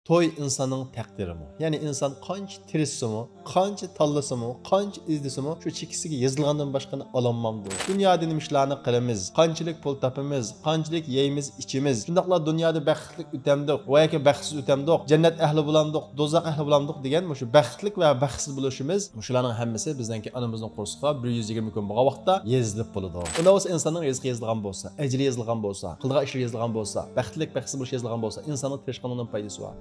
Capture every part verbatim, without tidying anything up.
توي ئىنساننىڭ تەقدىرىمۇ؟ يەنى ئىنسان قانچە تىرىشسىمۇ، قانچە تاللىسىمۇ، قانچە ئىزدىسىمۇ، شۇ چېكىسىگە يېزىلغاندىن باشقىنى ئالالمامدۇ؟ دۇنيادا نېمە ئىشلارنى قىلىمىز؟ قانچىلىك پۇل تاپىمىز؟ قانچىلىك يەيمىز، ئىچىمىز؟ شۇنداقلا دۇنيادا بەختلىك ئۆتەمدۇق ۋە ياكى بەختسىز ئۆتەمدۇق؟ جەننەت ئەھلى بولامدۇق، دوزاخ ئەھلى بولامدۇق دېگەن مۇشۇ بەختلىك ۋە بەختسىز بولۇشىمىز، مۇشۇلارنىڭ ھەممىسى بىزنىڭكى ئانىمىزنىڭ قورسىقىغا بىر يۈز يىگىرمە كۈن بولغان ۋاقىتتا يېزىلىپ بولىدۇ. ئۇنداق بولسا ئىنساننىڭ رىزقى يېزىلغان بولسا، ئەجىلى يېزىلغان بولسا، قىلىدىغان ئىشلىرى يېزىلغان بولسا، بەختلىك، بەختسىز بولۇشى يېزىلغان بولسا، ئىنساننىڭ تىرىشقىنىنىڭ پايدىسى بار.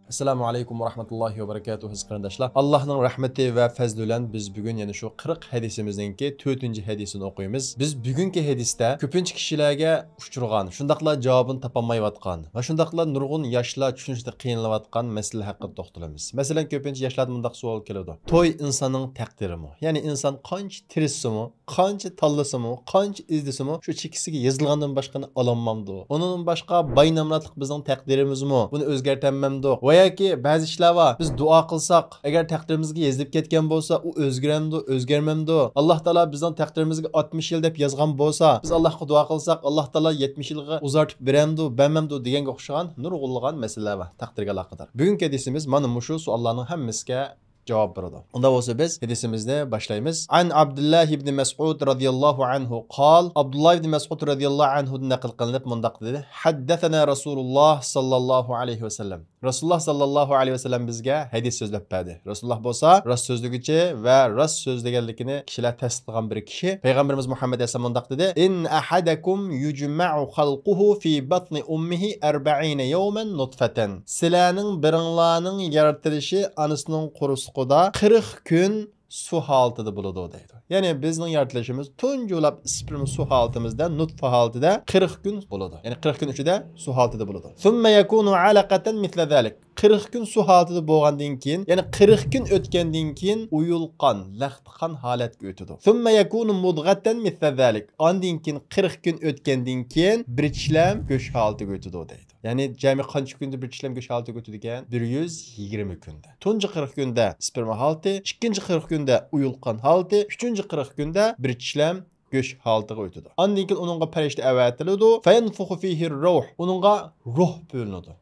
ئەسسالامۇ ئەلەيكۇم ۋە رەھمەتۇللاھى ۋە بەرىكاتۇھۇ، ئەزىز قېرىنداشلار. ئاللاھنىڭ رەھمىتى ۋە پەزلى بىلەن بىز بۈگۈن يەنە شۇ قىرىق ھەدىسىمىزنىڭكى تۆتىنچى ھەدىسىنى ئوقۇيمىز. بىز بۈگۈنكى ھەدىستە كۆپىنچە كىشىلەرگە ئۇچرىغان، شۇنداقلا جاۋابىنى تاپالمايۋاتقان ۋە شۇنداقلا نۇرغۇن ياشلار چۈشىنىشتە قىينىلىۋاتقان مەسىلىلەر ھەققىدە توختىلىمىز. مەسىلەن، كۆپىنچە ياشلاردىن مۇنداق سوئال كېلىدۇ: توي ئىنساننىڭ تەقدىرىمۇ؟ يەنى ئىنسان قانچە تىرىشسىمۇ، قانچە تاللىسىمۇ، قانچە ئىزدىسىمۇ، شۇ چېكىسىگە يېزىلغاندىن باشقىنى ئالالمامدۇ؟ ئۇنىڭدىن باشقا باي نامراتلىق بىزنىڭ تەقدىرىمىزمۇ؟ بۇنى ئۆزگەرتەلمەمدۇق؟ ۋە ياكى بەزى ئىشلار بار، بىز دۇئا قىلساق، ئەگەر تەقدىرىمىزگە يېزىلىپ كەتكەن بولسا، ئۇ ئۆزگىرەمدۇ، ئۆزگەرمەمدۇ؟ ئاللاھ تائالا بىزنىڭ تەقدىرىمىزگە ئاتمىش يىل دەپ يازغان بولسا، بىز ئاللاھقا دۇئا قىلساق، ئاللاھ تائالا يەتمىش يىلغا ئۇزارتىپ بېرەمدۇ، بەرمەمدۇ دېگەنگە ئوخشىغان نۇرغۇنلىغان مەسىلىلەر بار تەقدىرگە ئالاقىدار. بۈگۈنكى ھەدىسىمىز مانا مۇشۇ سوئاللارنىڭ ھەممىسىگە جاۋاب بېرىدۇ. ئۇنداق بولسا بىز ھەدىسىمىزنى باشلايمىز. عن عبد الله بن مسعود رضي الله عنه قال، ئابدۇللا ئىبنى مەسئۇد رەزىياللاھۇ ئەنھۇدىن نەقىل قىلىنىپ مۇنداق دېدى: حدثنا رسول الله صلى الله عليه وسلم. رەسۇلۇللاھ ساللاللاھۇ ئەلەيھى ۋەسەللەم بىزگە ھەدىس سۆزلەپ بەردى. رەسۇلۇللاھ بولسا راست سۆزلىگۈچى ۋە راست سۆزلىگەنلىكىنى كىشىلەر تەستىقلىغان بىر كىشى. پەيغەمبىرىمىز مۇھەممەد ئەلەيھىسسالام مۇنداق دېدى: إن أحدكم يجمع خلقه في بطن أمه أربعين يوما نطفة. سىلەرنىڭ بىرىڭلارنىڭ يارىتىلىشى ئانىسىنىڭ قورسىقىدا قىرىق كۈن سۇ ھالىتىدە بولىدۇ دەيدۇ. يەنى بىزنىڭ يارىتىلىشىمىز تۇنجى بولۇپ سپېرما سۇ ھالىتىمىزدە، نۇتفا ھالىتىدە قىرىق كۈن بولىدۇ. يەنى قىرىق كۈن ئىچىدە سۇ ھالىتىدە بولىدۇ. ثم يكون علقة مثل ذلك. قىرىق كۈن سۇ ھالىتىدە بولغاندىن كېيىن، يەنى قىرىق كۈن ئۆتكەندىن كېيىن ئويۇلقان، لەختە قان ھالەتكە ئۆتىدۇ. ثم يكون مضغة مثل ذلك. ئاندىن كېيىن قىرىق كۈن ئۆتكەندىن كېيىن بىر چىشلەم گۆش ھالىتىگە ئۆتىدۇ دەيدۇ. يەنى جەمئىي قانچە كۈندە بىر چىشلەم گۆش ھالىتىگە ئۆتىدىكەن؟ بىر يۈز يىگىرمە كۈندە. تۇنجى قىرىق كۈندە سپېرما ھالىتى، ئىككىنچى قىرىق كۈندە ئويۇلقان ھالىتى، ئۈچىنچى قىرىق كۈندە بىر چىشلەم گۆش ھالىتىگە ئۆتىدۇ. ئاندىن كېيىن ئۇنىڭغا پەرىشتە ئەۋەتىلىدۇ. فينفخ فيه الروح. ئۇنىڭغا روھ بۆلۈنىدۇ.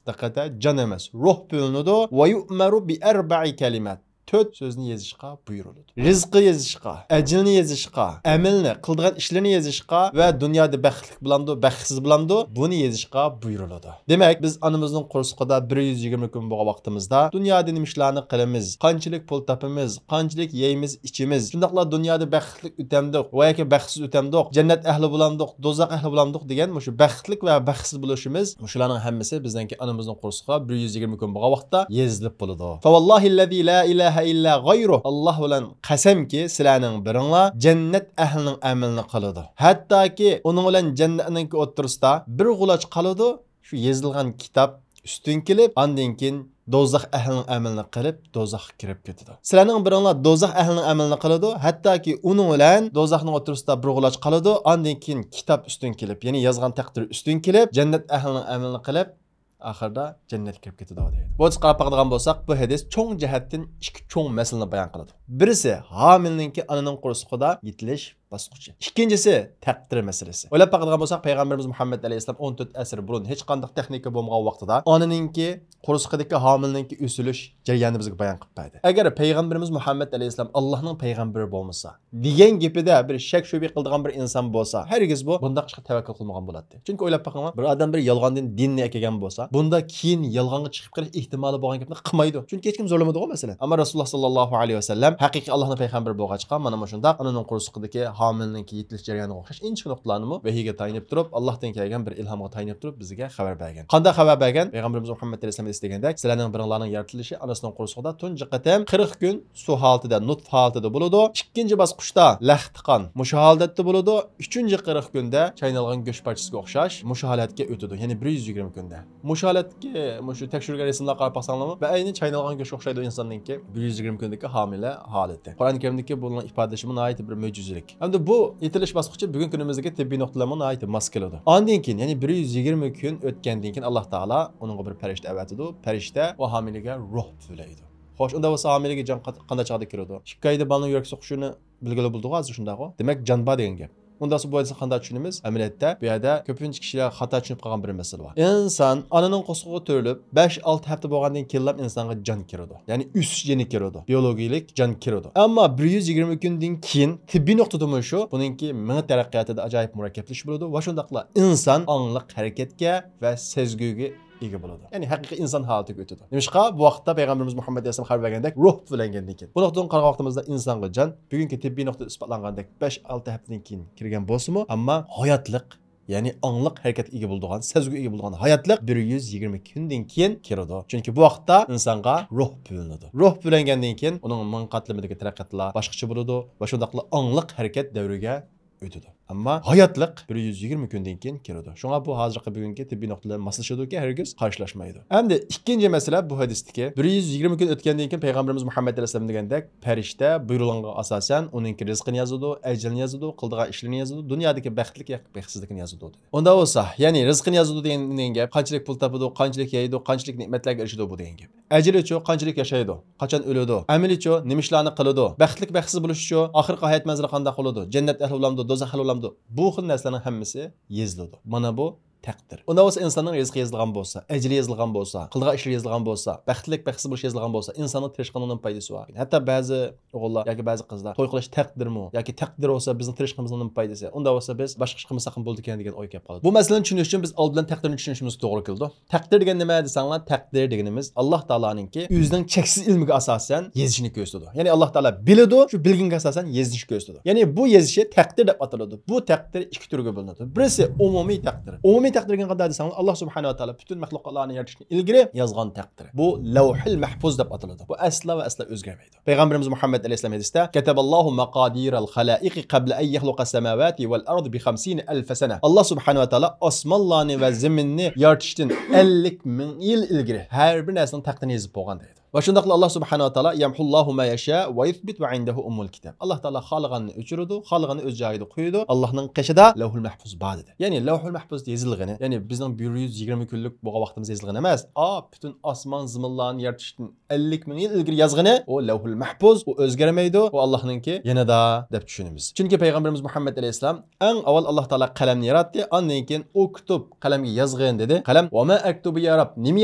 دىققەت، جان ئەمەس، روھ بۆلۈنىدۇ. ويؤمر بأربع كلمات. تۆت سۆزنى يېزىشقا بۇيرۇلىدۇ. رىزقى يېزىشقا، ئەجىلىنى يېزىشقا، ئەمىلىنى، قىلىدىغان ئىشلىرىنى يېزىشقا ۋە دۇنيادا بەختلىك بولامدۇ، بەختسىز بولامدۇ، بۇنى يېزىشقا بۇيرۇلىدۇ. دېمەك، بىز ئانىمىزنىڭ قورسىقىدا بىر يۈز يىگىرمە كۈن بولغان ۋاقتىمىزدا دۇنيادا نېمە ئىشلارنى قىلىمىز، قانچىلىك پۇل تاپىمىز، قانچىلىك يەيمىز، ئىچىمىز، شۇنداقلا دۇنيادا بەختلىك ئۆتەمدۇق ۋە ياكى بەختسىز ئۆتەمدۇق، جەننەت ئەھلى بولامدۇق، دوزاخ ئەھلى بولامدۇق دېگەن مۇشۇ بەختلىك ۋە بەختسىز بولۇشىمىز، مۇشۇلارنىڭ ھەممىسى بىزنىڭكى ئانىمىزنىڭ قورسىقىغا بىر يۈز يىگىرمە كۈن بولغان ۋاقىتتا يېزىلىپ بولىدۇ. فوالله الذي لا إله إلا غيره. ئاللاھ بىلەن قەسەمكى، سىلەرنىڭ بىرىڭلار جەننەت ئەھلىنىڭ ئەمىلىنى قىلىدۇ. ھەتتاكى ئۇنىڭ بىلەن جەننەتنىڭكى ئوتتۇرىسىدا بىر غۇلاچ قالىدۇ. شۇ يېزىلغان كىتاب ئۈستۈن كېلىپ، ئاندىن كېيىن دوزاخ ئەھلىنىڭ ئەمىلىنى قىلىپ، دوزاخقا كىرىپ كېتىدۇ. سىلەرنىڭ بىرىڭلار دوزاخ ئەھلىنىڭ ئەمىلىنى قىلىدۇ، ھەتتاكى ئۇنىڭ بىلەن دوزاخنىڭ ئوتتۇرىسىدا بىر غۇلاچ قالىدۇ، ئاندىن كېيىن كىتاب ئۈستۈن كېلىپ، يەنى يازغان تەقدىر ئۈستۈن كېلىپ، جەننەت ئەھلىنىڭ ئەمىلىنى قىلىپ، ئاخىرىدا جەننەتكە كىرىپ كېتىدۇ دەيدۇ. بۇ قاراپ باقىدىغان بولساق، بۇ ھەدىس چوڭ جەھەتتىن ئىككى چوڭ مەسىلىنى بايان قىلىدۇ. بىرسى، ھامىلىنىڭكى ئانىنىڭ قورسىقىدا يېتىلىش باسقۇچى. ئىككىنچىسى، تەقدىر مەسىلىسى. ئويلاپ باقىدىغان بولساق، پەيغەمبىرىمىز مۇھەممەد ئەلەيھىسسالام ئون تۆت ئەسىر بۇرۇن ھېچقانداق تېخنىكا بولمىغان ۋاقتىدا ئانىنىڭكى قورسىقىدىكى ھامىلىنىڭكى ئۆسۈلۈش جەريانىنى بىزگە بايان قىلىپ بەردى. ئەگەر پەيغەمبىرىمىز مۇھەممەد ئەلەيھىسسالام ئاللاھنىڭ پەيغەمبىرى بولمىسا، دېگەن گېپىدە بىر شەك شۈبھە قىلىدىغان بىر ئىنسان بولسا، ھەرگىز بۇ بۇنداق ئىشقا تەۋەككۈل قىلمىغان بولاتتى. چۈنكى ئويلاپ باقىڭلار، بىر ئادەم بىر يالغاندىن دىننى ئەكەلگەن بولسا، بۇندا كېيىن يالغانغا چىقىپ قېلىش ئېھتىمالى بولغان گەپنى قىلمايدۇ. چۈنكى ھېچكىم زورلىمىدىغۇ مەسىلەن. ئەمما رەسۇلۇللاھ ساللاللاھۇ ئەلەيھى ۋەسەللەم ھەقىقىي ئاللاھنىڭ پەيغەمبىرى بولغاچقا، مانا مۇشۇنداق ئانىنىڭ قورسىقىدىكى ھامىلىنىڭكى يېتىلىش جەريانىغا ئوخشاش ئىنچىكە نۇقتىلارنىمۇ ۋەھىيگە تايىنىپ تۇرۇپ، ئاللاھتىن كەلگەن بىر ئىلھامغا تايىنىپ تۇرۇپ بىزگە خەۋەر بەرگەن. قانداق خەۋەر بەرگەن؟ پەيغەمبىرىمىز مۇھەممەد ئەلەيھىسسالام ھەدىستە دېگەندەك، سىلەرنىڭ بىرىڭلارنىڭ يارىتىلىشى ئانىسىنىڭ قورسىقىدا تۇنجى قېتىم قىرىق كۈن سۇ ھالىتىدە، نۇتفا ھالىتىدە بولىدۇ. ئىككىنچى باسقۇچتا لەختە قان مۇشۇ ھالەتتە بولىدۇ. ئۈچىنچى قىرىق كۈندە چاينالغان گۆش پارچىسىغا ئوخشاش مۇشۇ ھالەتكە ئۆتىدۇ. يەنى بىر يۈز يىگىرمە كۈندە. مۇشۇ ھالەتتىكى، مۇشۇ تەكشۈرگەن رەسىملەرگە قاراپ باقساڭلارمۇ، بەئەينى چاينالغان گۆشكە ئوخشايدۇ ئىنساننىڭكى بىر يۈز يىگىرمە كۈندىكى ھامىلە ھالىتى. قۇرئان كەرىمدىكى بۇنىڭ ئىپادىلىشىمۇ ناھايىتى بىر مۆجىزىلىك. ئەمدى بۇ يېتىلىش باسقۇچى بۈگۈنكى كۈنىمىزدىكى تېببىي نۇقتىلارمۇ ناھايىتى ماس كېلىدۇ. ئاندىن كېيىن، يەنى بىر يۈز يىگىرمە كۈن ئۆتكەندىن كېيىن، ئاللاھ تائالا ئۇنىڭغا بىر پەرىشتە ئەۋەتىدۇ. پەرىشتە ئۇ ھامىلىگە روھ پۈۋلەيدۇ. خوش، ئۇنداق بولسا ھامىلىگە جان قا-، قانداق چاغدا كىرىدۇ؟ ئىككى ئايدا بالىنىڭ يۈرەك سوقۇشىنى بىلگىلى بولىدىغۇ ھازىر، شۇنداقغۇ؟ دېمەك، جان بار دېگەن گەپ. ئۇنداق بولسا بۇ ھەدىسنى قانداق چۈشىنىمىز؟ ئەمەلىيەتتە بۇ يەردە كۆپىنچە كىشىلەر خاتا چۈشىنىپ قالغان بىر مەسىلە بار. ئىنسان ئانىنىڭ قورسىقىغا تۆرىلىپ، بەش ئالتە ھەپتە بولغاندىن كېيىنلا ئىنسانغا جان كىرىدۇ. يەنى ئۆسۈش جېنى كىرىدۇ. بىيولوگىيىلىك جان كىرىدۇ. ئەمما بىر يۈز يىگىرمە كۈندىن كېيىن تېببىي نۇقتىدىمۇ شۇ، بۇنىڭكى مېڭە تەرەققىياتىدا ئاجايىپ مۇرەككەپلىشىش بولىدۇ ۋە شۇنداقلا ئىنسان ئاڭلىق ھەرىكەتكە ۋە سەزگۈگە ئىگە بولىدۇ. يەنى ھەقىقىي ئىنسان ھالىتىگە ئۆتىدۇ. نېمىشقا؟ بۇ ۋاقىتتا پەيغەمبىرىمىز مۇھەممەد ئەلەيھىسسالام خەۋەر بەرگەندەك روھ بۇلەنگەندىن كېيىن. بۇ نۇقتىدىن قارىغان ۋاقتىمىزدا ئىنسانغا جان بۈگۈنكى تېببىي نۇقتىدا ئىسپاتلانغاندەك بەش ئالتە ھەپتىدىن كېيىن كىرگەن بولسىمۇ، ئەمما ھاياتلىق، يەنى ئاڭلىق ھەرىكەتكە ئىگە بولىدىغان، سەزگۈگە ئىگە بولىدىغان ھاياتلىق بىر يۈز يىگىرمە كۈندىن كېيىن كىرىدۇ. چۈنكى بۇ ۋاقىتتا ئىنسانغا روھ بۆلۈنىدۇ. روھ بۆلەنگەندىن كېيىن ئۇنىڭ مېڭە قاتلىمىدىكى تەرەققىياتلار باشقىچە بولىدۇ ۋە شۇنداقلا ئاڭلىق ھەرىكەت دەۋرىگە ئۆتىدۇ. ئەمما ھاياتلىق بىر يۈز يىگىرمە كۈندىن كېيىن كىرىدۇ. شۇڭا بۇ ھازىرقى بۈگۈنكى تېببىي نۇقتىلار ماسلىشىدۇكى، ھەرگىز قارشىلاشمايدۇ. ئەمدى ئىككىنچى مەسىلە بۇ ھەدىستىكى، بىر يۈز يىگىرمە كۈن ئۆتكەندىن كېيىن پەيغەمبىرىمىز مۇھەممەد ئەلەيھىسسالام دېگەندەك، پەرىشتە بۇيرۇلغانغا ئاساسەن ئۇنىڭكى رىزقىنى يازىدۇ، ئەجىلىنى يازىدۇ، قىلىدىغان ئىشلىرىنى يازىدۇ، دۇنيادىكى بەختلىك ياكى بەختسىزلىكىنى يازىدۇ، دېدى. ئۇنداق بولسا، يەنى رىزقىنى يازىدۇ دېگەن، دېگەن گەپ، قانچىلىك پۇل تاپىدۇ، قانچىلىك يەيدۇ، قانچىلىك نېمەتلەرگە ئېرىشىدۇ بۇ دېگەن گەپ. ئەجىلىچۇ، قانچىلىك ياشايدۇ، قاچان ئۆلىدۇ، ئەمىلىچۇ، نېمە ئىشلارنى قىلىدۇ، بەختلىك بەختسىز بولۇشىچۇ، ئاخىرقى ھايات مەنزىلى قانداق بولىدۇ، جەننەت ئەھلى بولامدۇ، دوزاخ ئەھلى بولامدۇ، بۇ خىل نەرسىلەرنىڭ ھەممىسى يېزىلىدۇ. مانا بۇ تەقدىر. ئۇنداق بولسا ئىنساننىڭ رىزقى يېزىلغان بولسا، ئەجىلى يېزىلغان بولسا، قىلىدىغان ئىشلىرى يېزىلغان بولسا، بەختلىك بەختسىز بولۇشى يېزىلغان بولسا، ئىنساننىڭ تىرىشقىنىنىڭ نېمە پايدىسى بار؟ ھەتتا بەزى ئوغۇللار ياكى بەزى قىزلار توي قىلىش تەقدىرمۇ ياكى تەقدىر بولسا بىزنىڭ تىرىشقىنىمىزنىڭ نېمە پايدىسى؟ ئۇنداق بولسا بىز باشقا ئىش قىلمىساقمۇ بولىدىكەن دېگەن ئوي كېلىپ قالىدۇ. بۇ مەسىلىنى چۈشىنىش ئۈچۈن بىز ئالدى بىلەن تەقدىرنى چۈشىنىشىمىز توغرا كېلىدۇ. تەقدىر دېگەن نېمە دېسەڭلار، تەقدىر دېگىنىمىز ئاللاھ تائالانىڭكى ئۆزىنىڭ چەكسىز ئىلمىگە ئاساسەن يېزىشىنى كۆرسىتىدۇ. يەنى ئاللاھ تائالا بىلىدۇ، شۇ بىلگىنىگە ئاساسەن يېزىشنى كۆرسىتىدۇ. يەنى بۇ يېزىشى تەقدىر دەپ ئاتىلىدۇ. بۇ تەقدىر ئىككى تۈرگە بۆلۈنىدۇ. بىرسى ئومۇمىي تەقدىر. ئومۇمىي تەقدىر دېگەن قانداق دېسەڭلار، ئاللاھ سۇبھانەھۇ ۋە تائالا پۈتۈن مەخلۇقاتلارنى يارىتىشتىن ئىلگىرى يازغان تەقدىر. بۇ لەۋھۇل مەھپۇز دەپ ئاتىلىدۇ. بۇ ئەسلا ۋە ئەسلا ئۆزگەرمەيدۇ. پەيغەمبىرىمىز مۇھەممەد ئەلەيھىسسالام ھەدىستە، كەتەبەللاھۇ مەقادىرەل خەلائىقى قەبلە ئەن يەخلۇقەس سەماۋاتى ۋەل ئەرضە بىخەمسىنە ئەلفە سەنە. ئاللاھ سۇبھانەھۇ ۋە تائالا ئاسمانلارنى ۋە زېمىننى يارىتىشتىن ئەللىك مىڭ يىل ئىلگىرى ھەر بىر نەرسىنىڭ تەقدىرىنى يېزىپ بولغان دەيدۇ. ۋە شۇنداقلا ئاللاھ سۇبھانەھۇ ۋە تائالا يەمھۇللاھۇ ما يەشاء ۋە يۇسبىت ۋە ئىندەھۇ ئۇممۇل كىتاب. ئاللاھ تائالا خالىغاننى ئۆچۈرىدۇ، خالىغاننى ئۆز جايىدا قويىدۇ. ئاللاھنىڭ قېشىدا لەۋھۇل مەھپۇز بار دېدى. يەنى لەۋھۇل مەھپۇزدا يېزىلغىنى، يەنى بىزنىڭ بىر يۈز يىگىرمە كۈنلۈك بولغان ۋاقتىمىزدا يېزىلغىنى ئەمەس، ئا، پۈتۈن ئاسمان زېمىنلارنى يارىتىشتىن ئەللىك مىڭ يىل ئىلگىرى يازغىنى ئۇ لەۋھۇل مەھپۇز، ئۇ ئۆزگەرمەيدۇ، ئۇ ئاللاھنىڭكى يېنىدا دەپ چۈشىنىمىز. چۈنكى پەيغەمبىرىمىز مۇھەممەد ئەلەيھىسسالام ئەڭ ئاۋۋال ئاللاھ تائالا قەلەمنى ياراتتى، ئاندىن كېيىن ئۇكتۇب، قەلەمگە يازغىن دېدى. قەلەم، ۋە ما ئەكتۇبۇ يا رەب، نېمە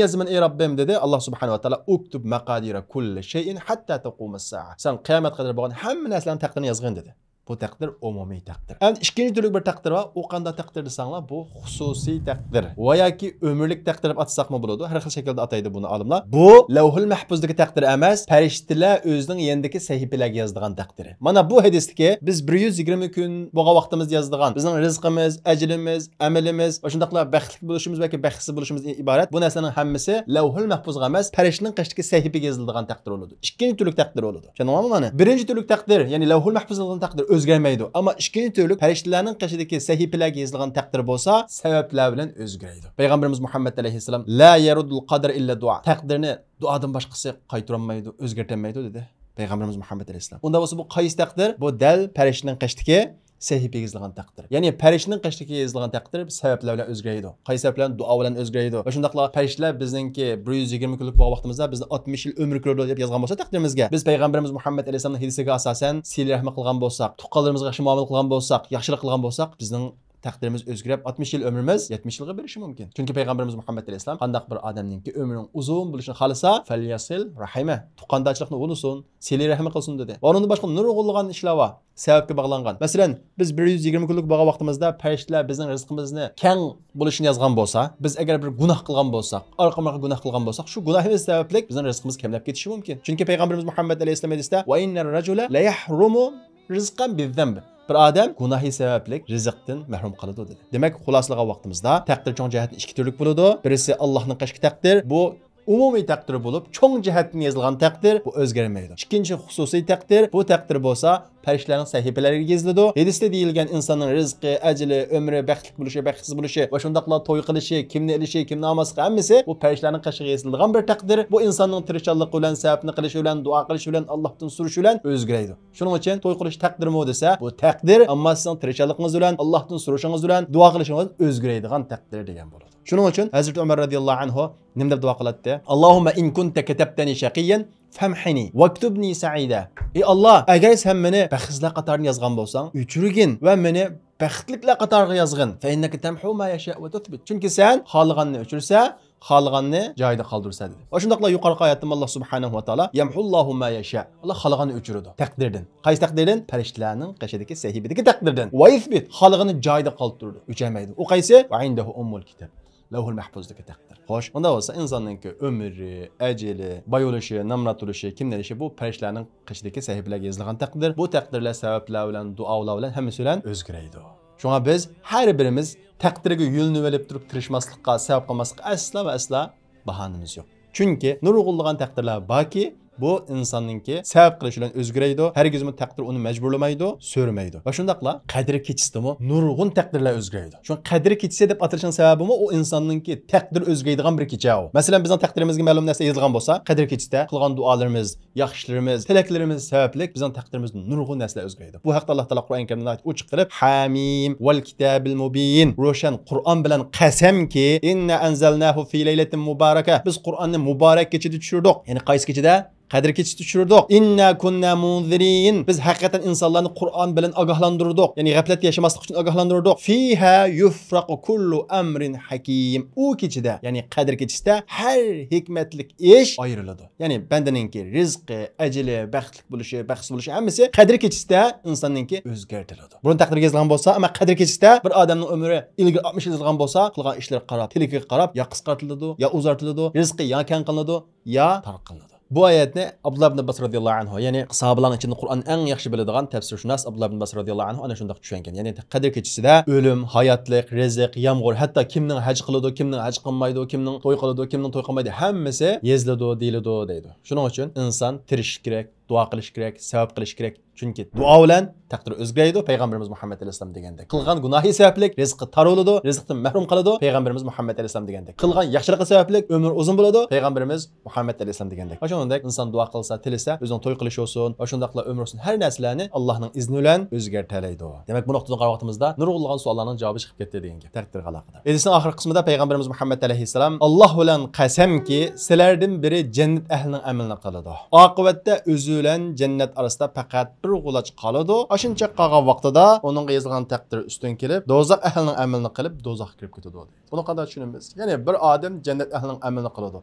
يازىمەن ئەي رەببىم دېدى. ئاللاھ سۇبھانەھۇ ۋە تائالا ئۇكتۇب مەقادىرە كۇللى شەيئىن ھەتتا تەقۇمەس سائە، سەن قىيامەت قەدەر بولغان ھەممە نەرسىلەرنىڭ تەقدىرىنى يازغىن دېدى. بۇ تەقدىر ئومۇمىي تەقدىر. ئەمدى ئىككىنچى تۈرلۈك بىر تەقدىر بار. ئۇ قانداق تەقدىر دېسەڭلار، بۇ خۇسۇسىي تەقدىر ۋە ياكى ئۆمۈرلۈك تەقدىر دەپ ئاتىساقمۇ بولىدۇ. ھەر خىل شەكىلدە ئاتايدۇ بۇنى ئالىملار. بۇ لەۋھۇل مەھپۇزدىكى تەقدىر ئەمەس، پەرىشتىلەر ئۆزىنىڭ يېنىدىكى سەھىپىلەرگە يازىدىغان تەقدىرى. مانا بۇ ھەدىستىكى بىز بىر يۈز يىگىرمە كۈن بولغان ۋاقتىمىزدا يازىدىغان بىزنىڭ رىزقىمىز، ئەجىلىمىز، ئەمىلىمىز ۋە شۇنداقلا بەختلىك بولۇشىمىز ياكى بەختسىز بولۇشىمىزدىن ئىبارەت. بۇ نەرسىلەرنىڭ ھەممىسى لەۋھۇل مەھپۇزغا ئەمەس، پەرىشتىنىڭ قېشىدىكى سەھىپىگە يېزىلىدىغان تەقدىر بولىدۇ. ئىككىنچى تۈرلۈك تەقدىر بولىدۇ. چۈشەندىڭلارمۇ مانا؟ بىرىنچى تۈرلۈك تەقدىر، يەنى لەۋھۇل مەھپۇزدا يېزىلغان تەقدىر ئۆزگەرمەيدۇ. ئەمما ئىككىنچى تۈرلۈك پەرىشتىلەرنىڭ قېشىدىكى سەھىپىلەرگە يېزىلغان تەقدىر بولسا سەۋەبلەر بىلەن ئۆزگىرەيدۇ. پەيغەمبىرىمىز مۇھەممەد ئەلەيھىسسالام، لا يەرۇددۇل قەدەر ئىللا دۇئا. تەقدىرنى دۇئادىن باشقىسى قايتۇرالمايدۇ، ئۆزگەرتەلمەيدۇ دېدى پەيغەمبىرىمىز مۇھەممەد ئەلەيھىسسالام. ئۇنداق بولسا بۇ قايسى تەقدىر؟ بۇ دەل پەرىشتىنىڭ قېشىدىكى سەھىپىگە يېزىلغان تەقدىر. يەنى پەرىشتىنىڭ قېشىدىكى يېزىلغان تەقدىر سەۋەبلەر بىلەن ئۆزگىرەيدۇ. قايسى سەۋەب بىلەن؟ دۇئا بىلەن ئۆزگىرەيدۇ. ۋە شۇنداقلا پەرىشتىلەر بىزنىڭكى بىر يۈز يىگىرمە كۈنلۈك بولغان ۋاقتىمىزدا بىزنى ئاتمىش يىل ئۆمۈر كۆرىدۇ دەپ يازغان بولسا تەقدىرىمىزگە، بىز پەيغەمبىرىمىز مۇھەممەد ئەلەيھىسسالامنىڭ ھەدىسىگە ئاساسەن سىلە رەھمى قىلغان بولساق، تۇغقانلىرىمىزغا ياخشى مۇئامىلە قىلغان بولساق، ياخشىلىق قىلغان بولساق، بىزنىڭ تەقدىرىمىز ئۆزگىرىپ، ئاتمىش يىل ئۆمرىمىز يەتمىش يىلغا بېرىشى مۇمكىن. چۈنكى پەيغەمبىرىمىز مۇھەممەد ئەلەيھىسسالام قانداق بىر ئادەمنىڭكى ئۆمرىنىڭ ئۇزۇن بولۇشىنى خالىسا، فەليەسىل رەھىمە، تۇغقاندارچىلىقنى بولۇسۇن، سىلە رەھمى قىلسۇن دېدى. ۋە ئۇنىڭدىن باشقا نۇرغۇنلىغان ئىشلار بار، سەۋەبكە باغلانغان. مەسىلەن، بىز بىر يۈز يىگىرمە كۈنلۈك بولغان ۋاقتىمىزدا پەرىشتىلەر بىزنىڭ رىزقىمىزنى كەڭ بولۇشىنى يازغان بولسا، بىز ئەگەر بىر گۇناھ قىلغان بولساق، ئارقىمىزغا گۇناھ قىلغان بولساق، شۇ گۇناھىمىز سەۋەبلىك بىزنىڭ رىزقىمىز كەملەپ كېتىشى مۇمكىن. چۈنكى پەيغەمبىرىمىز مۇھەممەد ئەلەيھىسسالام ھەدىستە، ۋە ئىننەر رەجۇلە لەيەھرۇمۇ رىزقەن بىززەنب. بىر ئادەم گۇناھى سەۋەبلىك رىزىقتىن مەھرۇم قالىدۇ دېدى. دېمەك، خۇلاسىلىغان ۋاقتىمىزدا تەقدىر چوڭ جەھەتتىن ئىككى تۈرلۈك بولىدۇ. بىرسى ئاللاھنىڭ قېشىدىكى تەقدىر، بۇ ئومۇمىي تەقدىر بولۇپ، چوڭ جەھەتتىن يېزىلغان تەقدىر، بۇ ئۆزگەرمەيدۇ. ئىككىنچى خۇسۇسىي تەقدىر، بۇ تەقدىر بولسا پەرىشتىلەرنىڭ سەھىپىلىرىگە يېزىلىدۇ. ھەدىستە دېيىلگەن ئىنساننىڭ رىزقى، ئەجىلى، ئۆمرى، بەختلىك بولۇشى، بەختسىز بولۇشى ۋە شۇنداقلا توي قىلىشى، كىمنى ئېلىشى، كىمنى ئالماسلىقى ھەممىسى بۇ پەرىشتىلەرنىڭ قېشىغا يېزىلىدىغان بىر تەقدىر. بۇ ئىنساننىڭ تىرىشچانلىقى بىلەن، سەۋەبنى قىلىشى بىلەن، دۇئا قىلىشى بىلەن، ئاللاھتىن سورىشى بىلەن ئۆزگىرەيدۇ. شۇنىڭ ئۈچۈن توي قىلىش تەقدىرمۇ دېسە، بۇ تەقدىر، ئەمما سىزنىڭ تىرىشچانلىقىڭىز بىلەن، ئاللاھتىن سورىشىڭىز بىلەن، دۇئا قىلىشىڭىز ئۆزگىرەيدىغان تەقدىر دېگەن بولىدۇ. شۇنىڭ ئۈچۈن ھەزرىتى ئۆمەر رەزىياللاھۇ ئەنھۇ نېمە دەپ دۇئا قىلاتتى؟ اللهم إن كنت كتبتني شقيا فامحني واكتبني سعيدا. ئى ئاللا، ئەگەر سەن مېنى بەختسىزلەر قاتارىدا يازغان بولساڭ، ئۆچۈرگىن ۋە مېنى بەختلىكلەر قاتارىغا يازغىن. فإنك تمحو ما يشاء وتثبت. چۈنكى سەن خالىغاننى ئۆچۈرسە، خالىغاننى جايىدا قالدۇرسا دېدى. ۋە شۇنداقلا يۇقىرىقى ئايەتتىمۇ ئاللا سۇبھانەھۇ ۋە تائالا يەمھۇللاھۇ ما يەشا. ئاللا خالىغاننى ئۆچۈرىدۇ تەقدىردىن. قايسى تەقدىردىن؟ پەرىشتىلەرنىڭ قېشىدىكى سەھىپىدىكى تەقدىردىن. ۋە يۇسبىت، خالىغىنى جايىدا قالدۇرىدۇ، ئۆچۈرمەيدۇ. ئۇ قايسى؟ ۋە ئىندەھۇ ئۇممۇل كىتاب. لەۋھۇل مەھپۇزدىكى تەقدىر. خوش، ئۇنداق بولسا ئىنساننىڭكى ئۆمرى، ئەجىلى، باي بولۇشى، نامرات بولۇشى، كىم نېلىشى بۇ پەرىشتىلەرنىڭ قېشىدىكى سەھىپىلەرگە يېزىلغان تەقدىر. بۇ تەقدىرلەر سەۋەبلەر بىلەن، دۇئالار بىلەن، ھەممىسى بىلەن ئۆزگىرەيدۇ. شۇڭا بىز ھەر بىرىمىز تەقدىرگە يۈزلىنىۋېلىپ تۇرۇپ تىرىشماسلىققا، سەۋەب قىلماسلىققا ئەسلا ۋە ئەسلا باھانىمىز يوق. چۈنكى نۇرغۇنلىغان تەقدىرلەر باركى، بۇ ئىنساننىڭكى سەۋەب قىلىشى بىلەن ئۆزگىرەيدۇ. ھەرگىزمۇ تەقدىر ئۇنى مەجبۇرلىمايدۇ، سۆرىمەيدۇ. ۋە شۇنداقلا قەدىر كېچىسىدىمۇ نۇرغۇن تەقدىرلەر ئۆزگىرەيدۇ. شۇڭا قەدىر كېچىسى دەپ ئاتىلىشنىڭ سەۋەبىمۇ ئۇ ئىنساننىڭكى تەقدىر ئۆزگىرەيدىغان بىر كېچە ئۇ. مەسىلەن، بىزنىڭ تەقدىرىمىزگە مەلۇم نەرسە يېزىلغان بولسا، قەدىر كېچىسىدە قىلغان دۇئالىرىمىز، ياخشى ئىشلىرىمىز، تىلەكلىرىمىز سەۋەبلىك بىزنىڭ تەقدىرىمىزدە نۇرغۇن نەرسىلەر ئۆزگىرەيدۇ. بۇ ھەقتە ئاللا تائالا قۇرئان كەرىمدە ناھايىتى ئوچۇق قىلىپ، ھامىم ۋەل كىتابىل مۇبىن، روشەن قۇرئان بىلەن قەسەمكى، ئىننا ئەنزەلناھۇ فى لەيلەتىن مۇبارەكە، بىز قۇرئاننى مۇبارەك كېچىدە چۈشۈردۇق. يەنى قايسى كېچىدە؟ قەدىر كېچىسىدە چۈشۈردۇق. ئىننا كۇننا مۇنزىرىن، بىز ھەقىقەتەن ئىنسانلارنى قۇرئان بىلەن ئاگاھلاندۇردۇق. يەنى غەپلەتتە ياشىماسلىق ئۈچۈن ئاگاھلاندۇردۇق. فىھا يۇفرەقۇ كۇللۇ ئەمرىن ھەكىم، ئۇ كېچىدە، يەنى قەدىر كېچىسىدە ھەر ھېكمەتلىك ئىش ئايرىلىدۇ. يەنى بەندىنىڭكى رىزقى، ئەجىلى، بەختلىك بولۇشى، بەختسىز بولۇشى ھەممىسى قەدىر كېچىسىدە ئىنساننىڭكى ئۆزگەرتىلىدۇ. بۇرۇن تەقدىرگە يېزىلغان بولسا، ئەمما قەدىر كېچىسىدە بىر ئادەمنىڭ ئۆمرى ئىلگىرى ئاتمىش يىل يېزىلغان بولسا، قىلغان ئىشلىرىغا قاراپ، تىلىكىگە قاراپ يا قىسقارتىلىدۇ، يا ئۇزارتىلىدۇ، رىزقى يا كەڭ قىلىنىدۇ، يا تار قىلىنىدۇ. بۇ ئايەتنى ئابدۇللا ئىبن ئابباس رازىياللاھۇ ئەنھۇ، يەنى ساھابىلارنىڭ ئىچىدە قۇرئاننى ئەڭ ياخشى بىلىدىغان تەپسىرشۇناس ئابدۇللا ئىبن ئابباس رازىياللاھۇ ئەنھۇ ئانا شۇنداق چۈشەنگەن. يەنى قەدىر كېچىسىدە ئۆلۈم، ھاياتلىق، رىزىق، يامغۇر، ھەتتا كىمنىڭ ھەج قىلىدۇ، كىمنىڭ ھەج قىلمايدۇ، كىمنىڭ توي قىلىدۇ، كىمنىڭ توي قىلمايدۇ، ھەممىسى يېزىلىدۇ، دېيىلىدۇ دەيدۇ. شۇنىڭ ئۈچۈن ئىنسان تىرىشىش كېرەك، دۇئا قىلىش كېرەك، سەۋەب قىلىش كېرەك. چۈنكى دۇئا بىلەن تەقدىر ئۆزگىرەيدۇ، پەيغەمبىرىمىز مۇھەممەد ئەلەيھىسسالام دېگەندەك. قىلغان گۇناھى سەۋەبلىك رىزقى تار بولىدۇ، رىزقتىن مەھرۇم قالىدۇ، پەيغەمبىرىمىز مۇھەممەد ئەلەيھىسسالام دېگەندەك. قىلغان ياخشىلىقى سەۋەبلىك ئۆمرى ئۇزۇن بولىدۇ، پەيغەمبىرىمىز مۇھەممەد ئەلەيھىسسالام دېگەندەك. ئاشۇنىڭدەك ئىنسان دۇئا قىلسا، تىلىسە، ئۆزىنىڭ توي قىلىشى بولسۇن ۋە شۇنداقلا ئۆمرى ئۇزۇن ھەر نەرسىلەرنى ئاللانىڭ ئىزنى بىلەن ئۆزگەرتەلەيدۇ. دېمەك، بۇ نۇقتىدىن قارىغان ۋاقتىمىزدا نۇرغۇنلىغان سوئاللارنىڭ جاۋابى چىقىپ كەتتى دېگەن گەپ تەقدىرگە ئالاقىدار. ھەدىسنىڭ ئاخىرقى قىسمىدا پەيغەمبىرىمىز مۇھەممەد ئەلەيھىسسالام، ئاللا بىلەن قەسەمكى، سىلەردىن بىرى جەننەت ئەھلىنىڭ ئەمىلىنى قىلىدۇ. ئاقىۋەتتە ئۆزى بىلەن جەننەت ئارىسىدا پەقەت بىر غۇلاچ قالىدۇ. ئاشۇنچە قالغان ۋاقتىدا ئۇنىڭغا يېزىلغان تەقدىر ئۈستۈن كېلىپ، دوزاخ ئەھلىنىڭ ئەمىلىنى قىلىپ، دوزاخقا كىرىپ كېتىدۇ، دەيدۇ. بۇنى قانداق چۈشىنىمىز؟ يەنى بىر ئادەم جەننەت ئەھلىنىڭ ئەمىلىنى قىلىدۇ.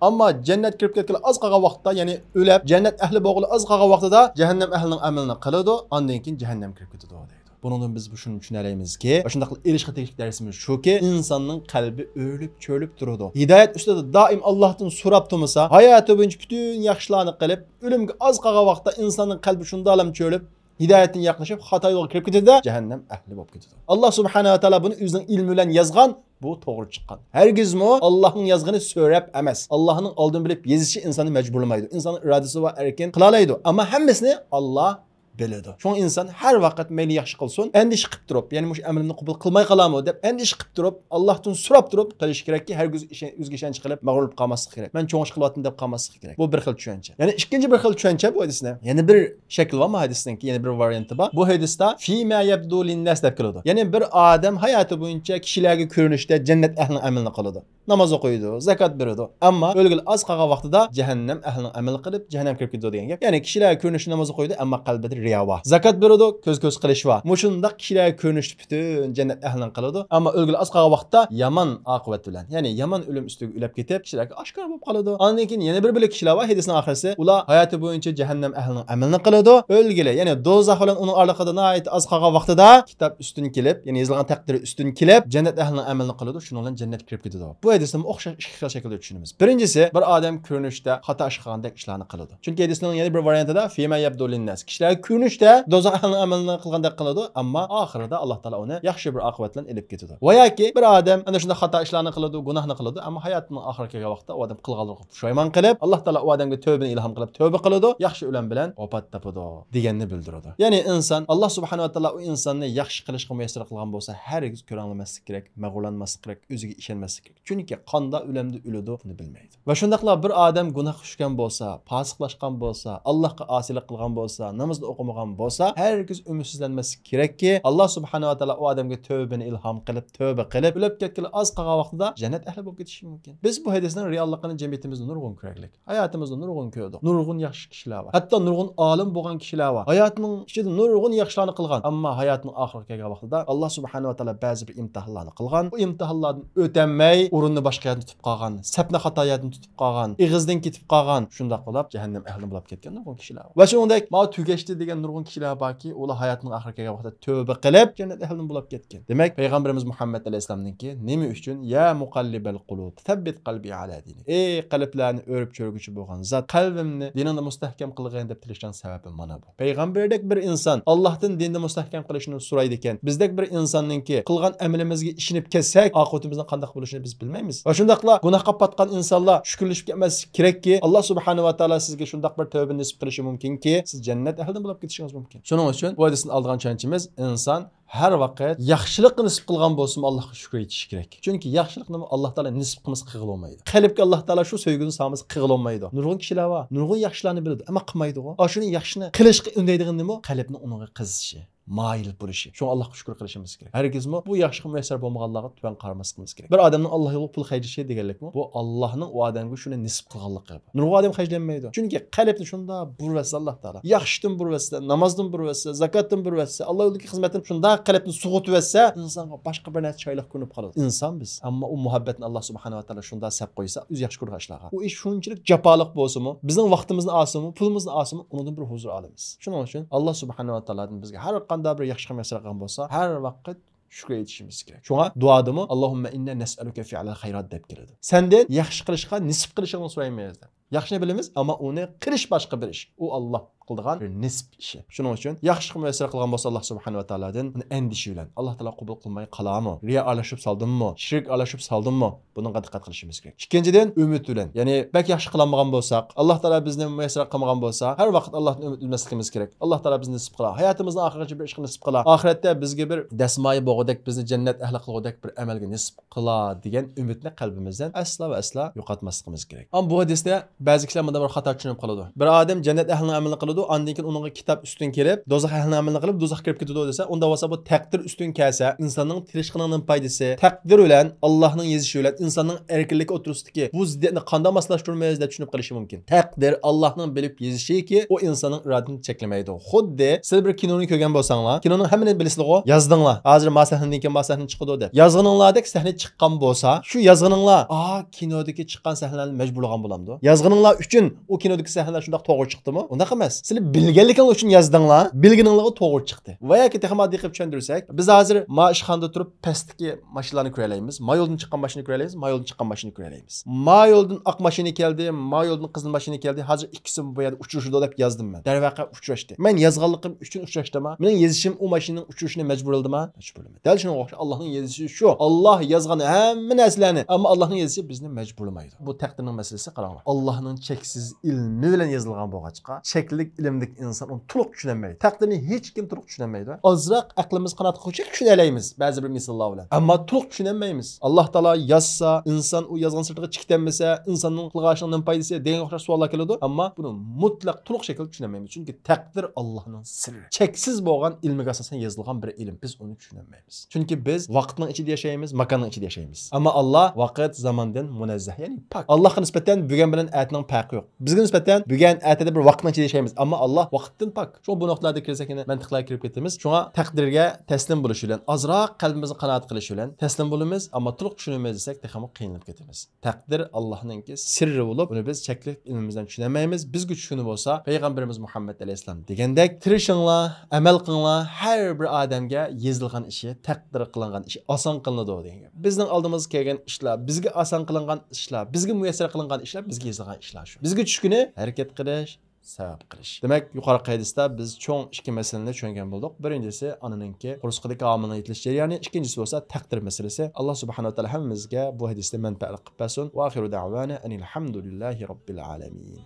ئەمما جەننەت كىرىپ كەتكىلى ئاز قالغان ۋاقىتتا، يەنى ئۆلۈپ، جەننەت ئەھلى بولغىلى ئاز قالغان ۋاقتىدا جەھەننەم ئەھلىنىڭ ئەمىلىنى قىلىدۇ، ئاندىن كېيىن جەھەننەمگە كىرىپ كېتىدۇ، دەيدۇ. بۇنىڭدىن بىز شۇنى چۈشىنەلەيمىزكى، ۋە شۇنداقلا ئېلىشقا تېگىشلىك دەرسىمىز شۇكى، ئىنساننىڭ قەلبى ئۆرۈلۈپ، چۆرۈلۈپ تۇرىدۇ. ھىدايەت ئۈستىدە دائىم ئاللاھتىن سوراپ تۇرمىسا، ھاياتى بويىچە پۈتۈن ياخشىلارنى قىلىپ، ئۆلۈمگە ئاز قالغان ۋاقىتتا ئىنساننىڭ قەلبى شۇنداقلام چۆرۈلۈپ، ھىدايەتتىن يىراقلىشىپ، خاتا يولغا كىرىپ كېتىدۇ، جەھەننەم ئەھلى بولۇپ كېتىدۇ. ئاللا سۇبھانەھۇ ۋە تائالا بۇنى ئۆزىنىڭ ئىلمى بىلەن يازغان، بۇ توغرا چىققان. ھەرگىزمۇ ئاللاھنىڭ يازغىنى سۆرەپ ئەمەس. ئاللاھنىڭ ئالدىن بىلىپ يېزىشى ئىنساننى مەجبۇرلىمايدۇ. ئىنساننىڭ ئىرادىسى بار، ئەركىن قىلالايدۇ. ئەمما ھەممىسىنى ئاللا بىلىدۇ. شۇڭا ئىنسان ھەر ۋاقىت مەيلى ياخشى قىلسۇن، ئەندىشە قىلىپ تۇرۇپ، يەنى مۇشۇ ئەمىلىمنى قوبۇل قىلماي قالامۇ دەپ ئەندىشە قىلىپ تۇرۇپ، ئاللاھتىن سوراپ تۇرۇپ قىلىشى كېرەككى، ھەرگىز ئىشەن-، ئۆزىگە ئىشەنچ قىلىپ مەغرۇر بولۇپ قالماسلىق كېرەك. مەن چوڭ ئىش قىلىۋاتىمەن دەپ قالماسلىق كېرەك. بۇ بىر خىل چۈشەنچە. يەنە ئىككىنچى بىر خىل چۈشەنچە بۇ ھەدىسنى. يەنە بىر شەكلى بار بۇ ھەدىسنىڭكى، يەنە بىر ۋارىيانتى بار. بۇ ھەدىستە فىما يەبدۇ لىنناس دەپ كېلىدۇ. يەنى بىر ئادەم ھاياتى بويىچە كىشىلەرگە كۆرۈنۈشتە جەننەت ئەھلىنىڭ ئەمىلىنى قىلىدۇ. ناماز ئوقۇيدۇ، زاكات بېرىدۇ. ئەمما ئۆلگىلى ئاز قالغان ۋاقتىدا جەھەننەم ئەھلىنىڭ ئەمىلىنى قىلىپ، جەھەننەمگە كىرىپ كېتىدۇ دېگەن گەپ. يەنى كىشىلەرگە كۆرۈنۈشتە ناماز ئوقۇيدۇ، ئەمما قەلبىدە رىيا بار. زاكات بېرىدۇ، كۆز-كۆز قىلىش بار. مۇشۇنداق كىشىلەرگە كۆرۈنۈشتە پۈتۈن جەننەت ئەھلىنى قىلىدۇ. ئەمما ئۆلگىلى ئاز قالغان ۋاقىتتا يامان ئاقىۋەت بىلەن، يەنى يامان ئۆلۈم ئۈستىگە ئۆلۈپ كېتىپ، كىشىلەرگە ئاشكارا بولۇپ قالىدۇ. ئاندىن كېيىن يەنە بىر بۆلەك كىشىلەر بار، ھەدىسنىڭ ئاخىرىسى. ئۇلار ھاياتى بويىچە جەھەننەم ئەھلىنىڭ ئەمىلىنى قىلىدۇ. ئۆلگىلى، يەنى دوزاخ بىلەن ئۇنىڭ ئارىلىقىدا ناھايىتى ئاز قالغان ۋاقتىدا كىتاب ئۈستۈن كېلىپ، يەنى يېزىلغان تەقدىر ئۈستۈن كېلىپ، جەننەت ئەھلىنىڭ ئەمىلىنى قىلىدۇ، شۇنىڭ بىلەن جەننەتكە كىرىپ كېتىدۇ. بۇ ھەدىستىمۇ ئوخشاش ئىككى خىل شەكىلدە چۈشىنىمىز. بىرىنچىسى، بىر ئادەم كۆرۈنۈشتە خاتا ئىش قىلغاندەك ئىشلارنى قىلىدۇ. چۈنكى ھەدىسنىڭ يەنە بىر ۋارىيانتىدا، فىما يەبدۇ لىنناس، كىشىلەرگە كۆرۈنۈشتە دوزاخ ئەھلىنىڭ ئەمىلىنى قىلغاندەك قىلىدۇ، ئەمما ئاخىرىدا ئاللا تائالا ئۇنى ياخشى بىر ئاقىۋەت بىلەن ئېلىپ كېتىدۇ. ۋە ياكى بىر ئادەم ئەنە شۇنداق خاتا ئىشلارنى قىلىدۇ، گۇناھنى قىلىدۇ، ئەمما ھاياتىنىڭ ئاخىرىغا كەلگەن ۋاقىتتا ئۇ ئادەم قىلغانلىقىغا پۇشايمان قىلىپ، ئاللا تائالا ئۇ ئادەمگە تۆبىنى ئىلھام قىلىپ، تۆبە قىلىدۇ، ياخشى ئۆلۈم بىلەن ۋاپات تاپىدۇ دېگەننى بىلدۈرىدۇ. يەنى ئىنسان، ئاللا سۇبھانەھۇ ۋە تائالا ئۇ ئىنساننى ياخشى قىلىشقا مۇيەسسەر قىلغان بولسا، ھەرگىز كۆرەڭلىمەسلىك كېرەك، مەغرۇرلانماسلىق كېرەك، ئۆزىگە ئىشەنمەسلىك كېرەك. چۈنكى قاندا ئۆلەمدە ئۆلىدۇ، بۇنى بىلمەيدۇ. ۋە شۇنداقلا بىر ئادەم گۇناھقا چۈشكەن بولسا، پاسىقلاشقان بولسا، ئاللاھقا ئاسىيلىق قىلغان بولسا، نامىزىنى ئوقۇمىغان قىلمىغان بولسا، ھەرگىز ئۈمىدسىزلەنمەسلىك كېرەككى، ئاللا سۇبھانەھۇ ۋە تائالا ئۇ ئادەمگە تۆبىنى ئىلھام قىلىپ، تۆبە قىلىپ، ئۆلۈپ كەتكىلى ئاز قالغان ۋاقتىدا جەننەت ئەھلى بولۇپ كېتىشى مۇمكىن. بىز بۇ ھەدىسنىڭ رېئاللىقىنى جەمئىيىتىمىزدە نۇرغۇن كۆرەرلىك. ھاياتىمىزدا نۇرغۇن كۆردۇق. نۇرغۇن ياخشى كىشىلەر بار. ھەتتا نۇرغۇن ئالىم بولغان كىشىلەر بار. ھاياتىنىڭ ئىچىدە نۇرغۇن ياخشىلارنى قىلغان. ئەمما ھاياتنىڭ ئاخىرىغا كەلگەن ۋاقتىدا ئاللا سۇبھانەھۇ ۋە تائالا بەزى بىر ئىمتىھانلارنى قىلغان. بۇ ئىمتىھانلاردىن ئۆتەلمەي، ئورۇننى باشقا يەردىن تۇتۇپ قالغان، سەپنى خاتا يەردىن تۇتۇپ قالغان، ئېغىزدىن كېتىپ قالغان، شۇنداق بولۇپ جەھەننەم ئەھلىدىن بولۇپ كەتكەن نۇرغۇن كىشىلەر بار. ۋە شۇنىڭدەك ماۋۇ تۈگەشتى دېگەن نۇرغۇن كىشىلەر باركى، ئۇلار ھاياتنىڭ ئاخىرىغا كەلگەن ۋاقتىدا تۆبە قىلىپ، جەننەت ئەھلىدىن بولۇپ كەتكەن. دېمەك، پەيغەمبىرىمىز مۇھەممەد ئەلەيھىسسالامنىڭكى نېمە ئۈچۈن، يا مۇقەللىبەل قۇلۇب، سەببىت قەلبى ئەلا دىنىك. ئەي قەلبلەرنى ئۆرۈپ چۆرگۈچى بولغان زات، قەلبىمنى دىنىڭدا مۇستەھكەم قىلغىن دەپ تىلەشنىڭ سەۋەبى مانا بۇ. پەيغەمبەردەك بىر ئىنسان ئاللاھتىن دىندا مۇستەھكەم قىلىشنى سورايدىكەن، بىزدەك بىر ئىنساننىڭكى قىلغان ئەمىلىمىزگە ئىشىنىپ كەتسەك، ئاقىۋىتىمىزنىڭ قانداق بولۇشىنى بىز بىلمەيمىز. ۋە شۇنداقلا گۇناھقا پاتقان ئىنسانلار شۈكۈرلىشىپ كەتمەسلىكى كېرەككى، ئاللا سۇبھانەھۇ ۋە تائالا سىزگە شۇنداق بىر تەۋبە نېسىپ قىلىشى مۇمكىنكى، سىز جەننەت ئەھلىدىن بولۇپ كېتىشىڭىز مۇمكىن. شۇنىڭ ئۈچۈن بۇ ھەدىستىن ئالىدىغان چۈشەنچىمىز، ئىنسان ھەر ۋاقىت ياخشىلىقنى نېسىپ قىلغان بولسىمۇ، ئاللاھقا شۈكۈر ئېيتىشى كېرەك. چۈنكى ياخشىلىقنى ئاللا تائالا نېسىپ قىلمىسا قىلغىلى بولمايدۇ. قەلبكە ئاللا تائالا شۇ سۆيگۈنى سالمىسا قىلغىلى بولمايدۇ. نۇرغۇن كىشىلەر بار، نۇرغۇن ياخشىلارنى بىلىدۇ، ئەمما قىلمايدىغۇ. ئاشۇنى ياخشىنى قىلىشقا ئۈندەيدىغىنىمۇ قەلبنى ئۇنىڭغا قىزىشى، مايىل بولۇشى. شۇڭا ئاللاھقا شۈكۈر قىلىشىمىز كېرەك. ھەرگىزمۇ بۇ ياخشىلىققا مۇيەسسەر بولمىغانلارغا تۆۋەن قارىماسلىقىمىز كېرەك. بىر ئادەمنىڭ ئاللا يولىغا پۇل خەجلىشى دېگەنلىكمۇ، بۇ ئاللاھنىڭ ئۇ ئادەمگە شۇنى نېسىپ قىلغانلىقى. نۇرغۇن ئادەم خەجلەنمەيدۇ. چۈنكى قەلبنى شۇنداق بۇرۇۋەتسە ئاللا تائالا، ياخشىدىن بۇرۇۋەتسە، نامازدىن بۇرۇۋەتسە، زاكاتتىن بۇرۇۋەتسە، ئاللا يولىدىكى خىزمەتتىن شۇنداق قەلبنى سوغۇتۇۋەتسە، ئىنسانغا باشقا بىر نەرسە چىرايلىق كۆرۈنۈپ قالىدۇ. ئىنسان بىز. ئەمما ئۇ مۇھەببەتنى ئاللا سۇبھانەھۇ ۋە تائالا شۇنداق سەپ قويسا، ئۆزى ياخشى كۆرىدىغان ئىشلارغا. ئۇ ئىش شۇنچىلىك جاپالىق بولسىمۇ، بىزنىڭ ۋاقتىمىزنى ئالسىمۇ، پۇلىمىزنى ئالسىمۇ، ئۇنىڭدىن بىر ھۇزۇر ئالىمىز. شۇنىڭ ئۈچۈن ئاللا سۇبھانەھۇ ۋە تائالادىن بىزگە ھەر قانداق بىر ياخشىلىق مۇيەسسەر قىلغان بولسا، ھەر ۋاقىت شۈكۈر ئېيتىشىمىز كېرەك. شۇڭا دۇئادىمۇ، «اللهم إنا نسألك فعل الخيرات» دەپ كېلىدۇ. سەندىن ياخشى قىلىشقا نېسىپ قىلىشىڭنى سورايمىز دەپ. ياخشىنى بىلىمىز، ئەمما ئۇنى قىلىش باشقا بىر ئىش. ئۇ ئاللا قىلىدىغان بىر نېسىپ ئىشى. شۇنىڭ ئۈچۈن ياخشىلىق مۇيەسسەر قىلغان بولسا ئاللا سۇبھانەھۇ ۋە تائالادىن، ئۇنى ئەندىشە بىلەن، ئاللا تائالا قوبۇل قىلماي قالامۇ؟ رىيا ئارىلىشىپ سالدىممۇ؟ شىرك ئارىلىشىپ سالدىممۇ؟ بۇنىڭغا دىققەت قىلىشىمىز كېرەك. ئىككىنچىدىن، ئۈمىد بىلەن، يەنى بەك ياخشى قىلالمىغان بولساق، ئاللا تائالا بىزنى مۇيەسسەر قىلمىغان بولسا، ھەر ۋاقىت ئاللاھتىن ئۈمىد ئۈزمەسلىكىمىز كېرەك. ئاللا تائالا بىزنى نېسىپ قىلا، ھاياتىمىزنىڭ ئاخىرىغىچە بىر ئىشقا نېسىپ قىلا، ئاخىرەتتە بىزگە بىر دەسمايە بولغۇدەك، بىزنى جەننەت ئەھلى قىلغۇدەك بىر ئەمەلگە نېسىپ قىلا دېگەن ئۈمىدنى قەلبىمىزدىن ئەسلا ۋە ئەسلا يوقاتماسلىقىمىز كېرەك. ئەمما بۇ ھەدىستە بەزى كىشىلەر مۇنداق بىر خاتا چۈشىنىپ قالىدۇ. بىر ئادەم جەننەت ئەھلىنىڭ ئەمىلىنى قىلىدۇ، ئاندىن كېيىن ئۇنىڭغا كىتاب ئۈستۈن كېلىپ، دوزاخ ئەھلىنىڭ ئەمىلىنى قىلىپ، دوزاخقا كىرىپ كېتىدۇ دېسە، ئۇنداق بولسا بۇ تەقدىر ئۈستۈن كەلسە، ئىنساننىڭ تىرىشقىنىڭ نېمە پايدىسى؟ تەقدىر بىلەن ئاللاھنىڭ يېزىشى بىلەن ئىنساننىڭ ئەركىنلىكى ئوتتۇرىسىدىكى بۇ زىددىيەتنى قانداق ماسلاشتۇرىمىز دەپ چۈشىنىپ قېلىشى مۇمكىن. تەقدىر ئاللاھنىڭ بىلىپ يېزىشىكى، ئۇ ئىنساننىڭ ئىرادىسىنى چەكلىمەيدۇ. خۇددى سىز بىر كىنونى كۆرگەن بولساڭلار، كىنونىڭ ھەممىنى بىلىسىلىغۇ، يازدىڭلار. ھازىر ما سەھنىدىن كېيىن ما سەھنە چىقىدۇ دەپ. يازغىنىڭلاردەك سەھنە چىققان بولسا، شۇ يازغىنىڭلار، ئا، كىنودىكى چىققان سەھنىلەرنى مەجبۇرلىغان بولامدۇ؟ يازغىنىڭلار ئۈچۈن ئۇ كىنودىكى سەھنىلەر شۇنداق توغرا چىقتىمۇ؟ ئۇنداق ئەمەس. سىلەر بىلگەنلىكىڭلار ئۈچۈن يازدىڭلار، بىلگىنىڭلارغا توغرا چىقتى. ۋە ياكى تېخىمۇ ئاددىي قىلىپ چۈشەندۈرسەك، بىز ھازىر ما ئىشخانىدا تۇرۇپ پەستىكى ماشىنىلارنى كۆرەلەيمىز، ما يولدىن چىققان ماشىنىنى كۆرەلەيمىز، ما يولدىن چىققان ماشىنىنى كۆرەلەيمىز. ما يولدىن ئاق ماشىنا كەلدى، ما يولدىن قىزىل ماشىنا كەلدى، ھازىر ئىككىسى بۇ يەردە ئۇچرىشىدۇ دەپ يازدىم مەن. دەرۋەقە ئۇچراشتى. مەن يازغانلىقىم ئۈچۈن ئۇچراشتىمۇ؟ مېنىڭ يېزىشىم ئۇ ماشىنىنىڭ ئۇچرىشىنى مەجبۇرلىدىمۇ؟ مەجبۇرلىمىدى. دەل شۇنىڭغا ئوخشاش ئاللاھنىڭ يېزىشى شۇ. ئاللاھ يازغان ھەممە نەرسىلەرنى، ئەمما ئاللاھنىڭ يېزىشى بىزنى مەجبۇرلىمايدۇ. بۇ تەقدىرنىڭ مەسىلىسى، قاراڭلار. ئاللاھنىڭ چەكسىز ئىلمى بىلەن يېزىلغان بولغاچقا، چەكلىك ئىلىمدىكى ئىنسان ئۇنى تولۇق چۈشىنەلمەيدۇ. تەقدىرنى ھېچكىم تولۇق چۈشىنەلمەيدۇ. ئازراق ئەقلىمىز قانات قىلغۇچە چۈشىنەلەيمىز بەزى بىر مىساللار بىلەن. ئەمما تولۇق چۈشىنەلمەيمىز. ئاللاھ تائالا يازسا، ئىنسان ئۇ يازغان سىرتىغا چىقىپ كەتمىسە، ئىنساننىڭ قىلغان ئىشىنىڭ نېمە پايدىسى دېگەنگە ئوخشاش سوئاللار كېلىدۇ. ئەمما بۇنى مۇتلەق تولۇق شەكىلدە چۈشىنەلمەيمىز. چۈنكى تەقدىر ئاللاھنىڭ سىرى. چەكسىز بولغان ئىلمىگە ئاساسەن يېزىلغان بىر ئىلىم. بىز ئۇنى چۈشىنەلمەيمىز. چۈنكى بىز ۋاقىتنىڭ ئىچىدە ياشايمىز، ماكاننىڭ ئىچىدە ياشايمىز. ئەمما ئاللاھ ۋاقىت، زاماندىن مۇنەززەھ، يەنى پاك. ئاللاھقا نىسبەتەن بۈگۈن بىلەن ئەتىنىڭ پەرقى يوق. بىزگە نىسبەتەن بۈگۈن، ئەتە دەپ بىر ۋاقىتنىڭ ئىچىدە ياشايمىز، ئەمما ئاللاھ ۋاقىتتىن پاك. شۇڭا بۇ نۇقتىلاردا كىرسەك يەنە مەنتىقلارغا كىرىپ كېتىمىز. شۇڭا تەقدىرگە تەسلىم بولۇش بىلەن، ئازراق قەلبىمىزنى قانائەت قىلىش بىلەن تەسلىم بولىمىز، ئەمما تولۇق چۈشىنىمىز دېسەك تېخىمۇ قىينىلىپ كېتىمىز. تەقدىر ئاللاھنىڭكى سىررى بولۇپ، بۇنى بىز چەكلىك ئىلمىمىزدىن چۈشىنەلمەيمىز. بىزگە چۈشكىنى بولسا، پەيغەمبىرىمىز مۇھەممەد ئەلەيھىسسالام دېگەندەك، تىرىشىڭلار، ئەمەل قىلىڭلار، ھەر بىر ئادەمگە يېزىلغان ئىشى، تەقدىر قىلىنغان ئىشى ئاسان قىلىنىدۇ دېگەن گەپ. بىزنىڭ ئالدىمىزغا كەلگەن ئىشلار، بىزگە ئاسان قىلىنغان ئىشلار، بىزگە مۇيەسسەر قىلىنغان ئىشلار، بىزگە يېزىلغان ئىشلار شۇ. بىزگە چۈشكىنى ھەرىكەت قىلىش، سەۋەب قىلىش. دېمەك، يۇقىرىقى ھەدىستە بىز چوڭ ئىككى مەسىلىنى چۈشەنگەن بولدۇق. بىرىنچىسى، ئانىنىڭكى قورسىقىدىكى ھامىلىنىڭ يېتىلىش جەريانى، ئىككىنچىسى بولسا تەقدىر مەسىلىسى. ئاللا سۇبھانەھۇ ۋە تائالا ھەممىمىزگە بۇ ھەدىستىن مەنپەئەت قىلىپ بەرسۇن. ۋە ئاخىرۇ دەۋانا ئەنىل ھەمدۇلىللاھى رەببىل ئالەمىن.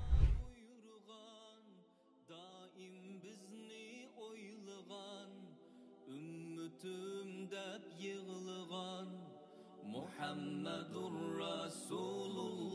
دائىم بىزنى ئويلىغان، ئۈممىتىم دەپ يىغلىغان مۇھەممەدۇر رەسۇلۇللا.